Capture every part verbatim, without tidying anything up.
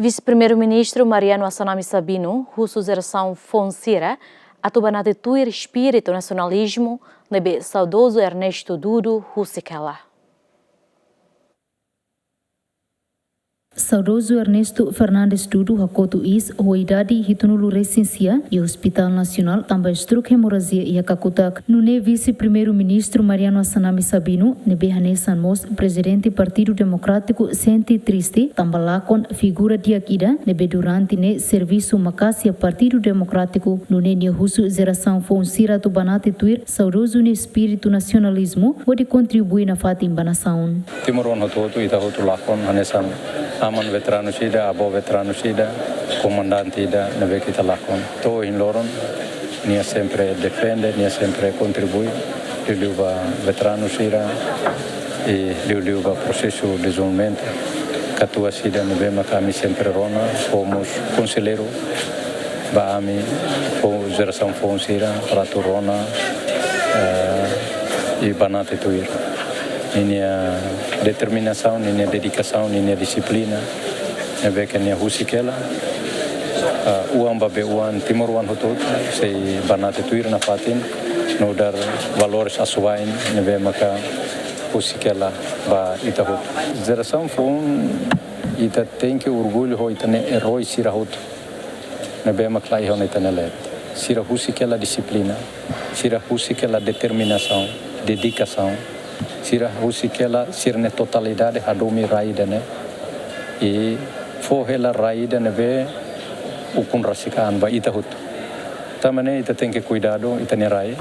Vise-Primeiru-Ministru Mariano Assanami Sabino husu jerasaun foun sira atu banati tuir espíritu nasionalizmu ne'ebé saudozu Ernesto Dudu husik hela. Saudozu Ernesto Fernandes Dudu hakotu iis ho idade hitunulu resin sia iha Hospital Nasionál tanba stroke hemorrajia iha kakutak. Nune'e Vise-Primeiru-Ministru Mariano Assanami Sabino, ne'ebé hanesan mós Prezidente Partidu Demokrátiku, sente triste tanba lakon figura di'ak ida ne'ebé durante ne'e servisu maka'as iha Partidu Demokrátiku. Nune'e nia husu jerasaun foun sira atu banati tuir saudozu nia espíritu nasionalizmu hodi kontribui nafatin ba nasaun. Timoroan hotu-hotu, ita hotu lakon hanesan aman veteranu sira, avó veteranu sira, komandante ida ne'ebé ita lakon. To'o ohin loron nia sempre defende, nia sempre kontribui, liuliu ba veteranu sira, i liuliu ba prosesu dezenvolvimentu. Katuas ida ne'ebé maka ami sempre rona, fó mós konselleiru ba ami, fó jerasaun foun sira para atu rona, eh, i banati tuir. Ninia determinasaun, ninia dedikasaun, ninia dixiplina ne'ebé ke nia husik hela, ah, oan ba be oan, timoroan hotu-hotu sei banati tuir nafatin, nu'udar valores asuwa'in ne'ebé maka husik hela ba ita hotu. Jerasaun foun, ita tenke orgullu ho ita-nia erói sira hotu ne'ebé mak laiha ona ita-nia leet. Sira husik hela dixiplina, sira husik hela determinasaun, dedikasaun, sira husik hela sira-nia totalidade hadomi rai ida-ne'e, i fó hela rai ida ne'ebé ukun rasik an ba ita hotu. Tanba ne'e ita tenke kuidadu ita-nia rai.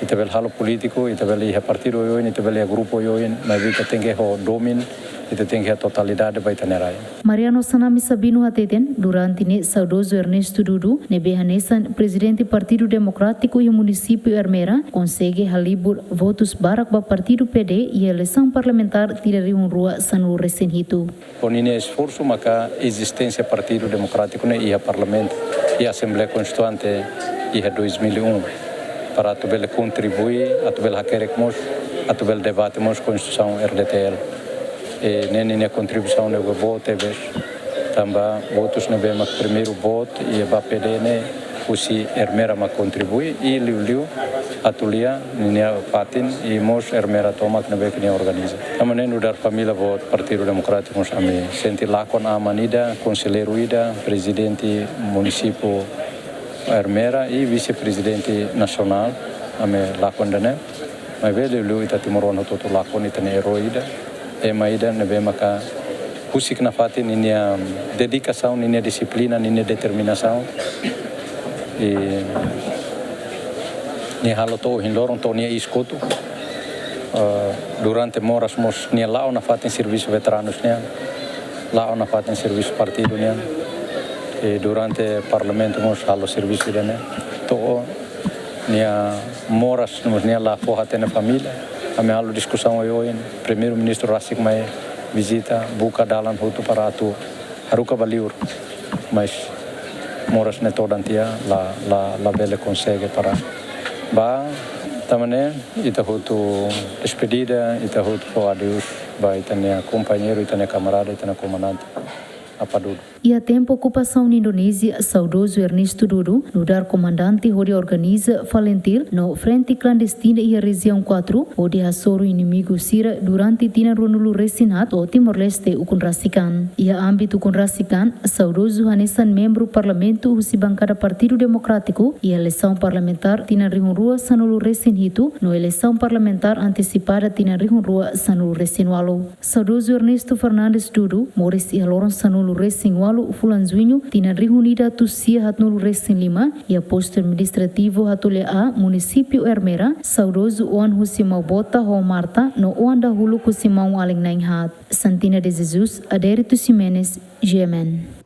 Ita bele halo polítiku, ita bele iha partidu oioin, ita bele iha grupu oioin, maibé ita tenke ho domin, ita tenke iha totalidade ba ita-nia rai. Mariano Assanami Sabino hateten, durante ne'e saudozu Ernesto Dudu, ne'ebé hanesan Prezidente Partidu Demokrátiku iha munisípiu Ermera, konsege halibur votus barak ba partidu P D iha eleisaun parlamentár tinan rihun rua sanulu resin hitu. Ho ninia esforsu maka ezisténsia Partidu Demokrátiku ne'e iha Parlamentu, iha Asembleia Konstituinte iha dois mil e um, para atu bele kontribui, atu bele hakerek mós, atu bele debate mós Konstituisaun R D T L. I ne'e ninia kontribuisaun ne'e boot tebes. Tanba votus ne'ebé mak primeiru boot iha ba P D ne'e husi Ermera mak kontribui, i liuliu atu lia ninia fatin, i mós Ermera tomak ne'ebé ke nia organiza. Ami nu'udar família boot Partidu Demokrátiku mós ami sente lakon aman ida, konselleiru ida, prezidente munisípiu Ermera i vise-prezidente nasionál, ami lakon ida-ne'e. Maibé liuliu ita timoroan hotu-hotu lakon ita-nia erói ida, ema ida ne'ebé maka husik nafatin ninia dedikasaun, ninia dixiplina, ninia determinasaun. I nia halo to'o ohin loron, to'o nia iis kotu. Eh, durante moras mós nia la'o nafatin servisu veteranus nian, la'o nafatin servisu partidu nian. I durante parlamentu mós halo servisu ida-ne'e. To'o nia moras, no mós nia la fó hatene família. Ami halo diskusaun oioin, Primeiru-Ministru rasik mai vizita, buka dalan hotu para atu haruka ba liur. Mas moras ne'e todan tiha, la, la, la bele konsege para bá. Tanba ne'e ita hotu despedida, ita hotu fó adeus ba ita-nia kompañeiru, ita-nia kamarada, ita-nia komandante Apa Dudu. Iha tempu okupasaun Indonézia, saudozu Ernesto Dudu nu'udar komandante hodi organiza FALINTIL no frente klandestina iha Rejiaun quatro, hodi hasoru inimigu sira durante tinan ruanulu resin haat to'o Timor-Leste ukun rasik an. Iha ámbitu ukun rasik an, saudozu hanesan membru Parlamentu husi bankada Partidu Demokrátiku iha eleisaun parlamentár tinan rihun rua sanulu resin hitu no eleisaun parlamentár antesipada tinan rihun rua sanulu resin ualu. Saudozu Ernesto Fernandes Dudu moris iha loron sanulu resin ualu fulan Juñu tinan rihun ida atus sia haatnulu resin lima, iha postu administrativu Hatolea A, munisípiu Ermera. Saudozu oan husi maun Bota ho Marta no oan dahuluk husi maun-alin na'in-haat. Santina de Jesus, Adérito Ximenes, G M N.